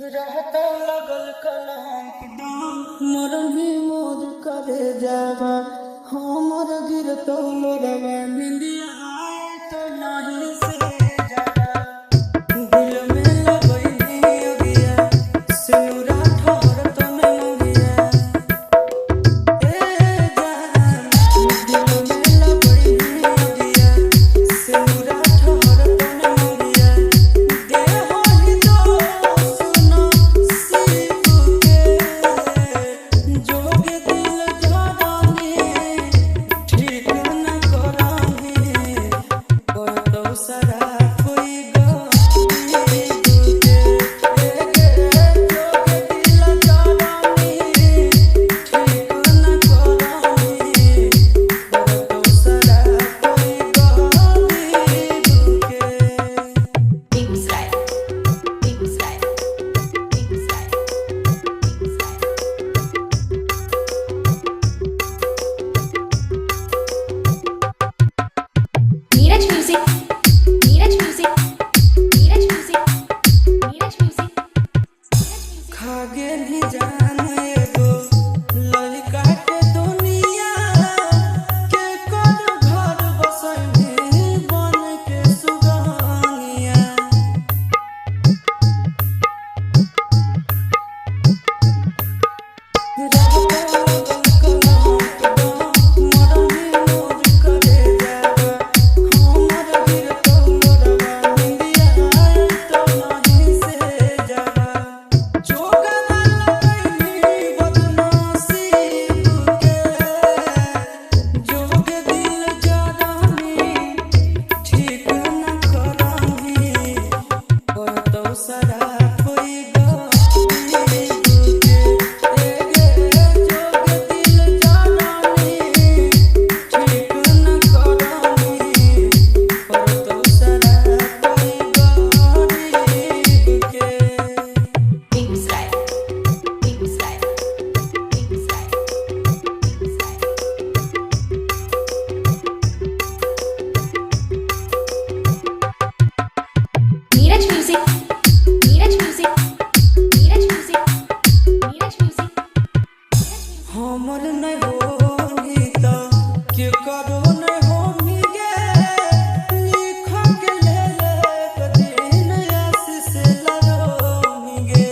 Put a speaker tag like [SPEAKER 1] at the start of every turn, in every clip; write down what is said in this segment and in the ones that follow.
[SPEAKER 1] रहता लगल कलंक मरनी मोर करे जावा हमर गिरतो लोरवा निंदिया आए तो नहीं से जावा दिल में लगई अगिया सिनुरा ठहर तो न मंगिया ए जान दिल में लगई अगिया सिनुरा ठहर तो न मंगिया देह ही दोष नसीब के जोग दिल जरानी ठीक न करानी पर तो सारा कोई गरीब के जोग दिल जरानी ठीक न करानी पर तो सारा कोई गरीब के।
[SPEAKER 2] Begusarai, Begusarai, Begusarai, Begusarai. Neeraj music, Neeraj music, Neeraj music, Neeraj music, Neeraj music.
[SPEAKER 1] खा गेली जान एगो लड़का के दुनिया के कर घर बसैली बन के सुगनिया। ठीक न करानी पर तो सारा कोई गरीब के जोग दिल जरानी ठीक न करानी पर तो सारा कोई गरीब के।
[SPEAKER 2] Begusarai, Begusarai, Begusarai, Begusarai. Neeraj music, Neeraj music, Neeraj music, Neeraj music, Neeraj music.
[SPEAKER 1] हमर नहीं होनी त के करो नहीं होनी गे लिख के ले ले दिन आशीष लरोनी गे।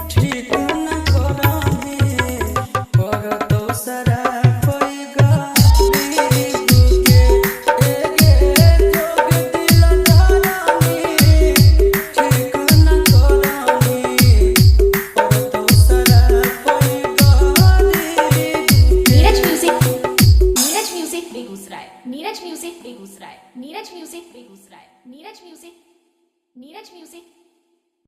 [SPEAKER 1] ठीक न करानी पर तो सारा कोई गरीब के जोग दिल जरानी ठीक न करानी पर तो सारा कोई गरीब के।
[SPEAKER 2] Neeraj music, Neeraj music, Begusarai, Neeraj music, Begusarai, Neeraj music, Begusarai, Neeraj music, Neeraj music.